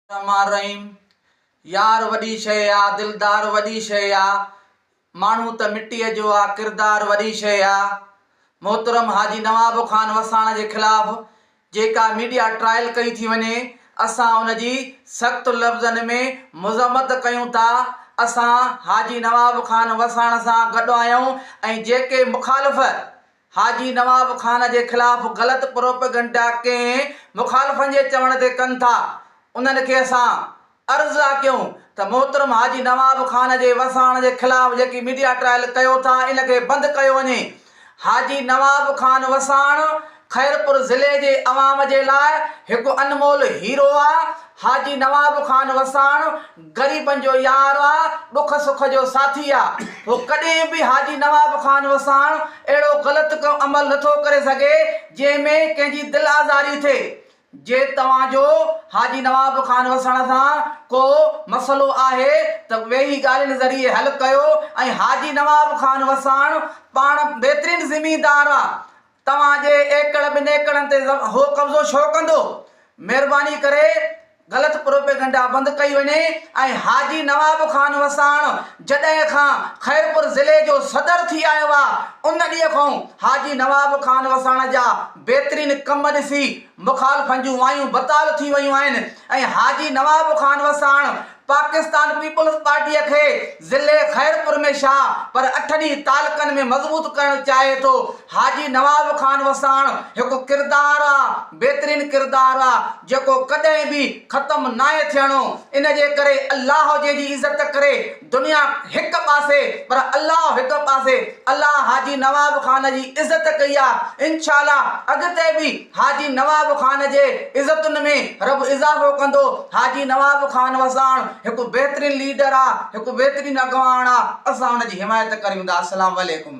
الرحمٰن الرحيم يار وڏي شيء آ دلدار وڏي شيء آ ماڻهو ته مٽيء جو آ ڪردار وڏي شيء آ محترم حاجي نواب خان وساڻ جي خلاف جيڪا ميڊيا ٽرائل ڪئي ٿي وڃي اسان ان جي سخت لفظن ۾ مذمت ڪيون ٿا اسان حاجي نواب خان وساڻ سان گڏ آهيون ۽ جيڪي مخالف حاجي نواب خان جي خلاف غلط پروپيگنڊا ڪنهن مخالفن جي چوڻ تي ڪن ٿا انهن کي اسان عرض ٿا ڪيون ته محترم حاجي نواب خان جي وساڻ جي خلاف جيڪي ميڊيا ٽرائل ڪيو ٿا ان کي بند ڪيو وڃي حاجي نواب خان وساڻ خيرپور ضلعي جي عوام جي لاء هڪ انمول هيرو آ، حاجي نواب خان وساڻ غريبن جو يار آ، ڏک سک جو ساٿي آ، هو ڪڏهن به حاجي نواب خان وساڻ اهڙو غلط عمل نٿو ڪري سگهي جنهن ۾ ڪنهن جي دل آزاري ٿئي، جي توهان جو حاجي نواب خان وساڻ سان ڪو مسئلو آهي ته ويهي ڳالهين ذريعي حل ڪيو ۽ حاجي نواب خان وساڻ پاڻ بهترين زميندار آ توهان جي ايڪڙ ٻن ايڪڙن تي هو قبضو ڇو ڪندو؟ مهرباني ڪري غلط پروپيگنڊا بند ڪئي وڃي ۽ حاجي نواب خان وساڻ جڏهن کان خيرپور ضلعي جو صدر ٿي آيو آ ان ڏينهن کان حاجي نواب خان وساڻ جا بهترين ڪم ڏسي مخالفن جون وايون بتال ٿي ويون آهن ۽ حاجي نواب خان وساڻ پاڪستان پيپلز پارٽيء کي ضلعي خيرپور ۾ ڇا پر اٺن ئي تعلقن ۾ مضبوط ڪرڻ چاهي ٿو. حاجي نواب خان وساڻ هڪ ڪردار آ، بهترين ڪردار آ، جيڪو ڪڏهن به ختم ناهي ٿيڻو. ان جي ڪري الله جنهن جي عزت ڪري، دنيا هڪ پاسي پر الله هڪ پاسي. الله حاجي نواب خان جي عزت ڪئي آ، انشاء الله اڳتي به حاجي نواب خان جي عزتن ۾ رب اضافو ڪندو. حاجي نواب خان وساڻ هڪ بهترين ليڊر آ، هڪ بهترين اڳواڻ آ، اسان ان جي حمايت ڪريون ٿا. السلام عليڪم.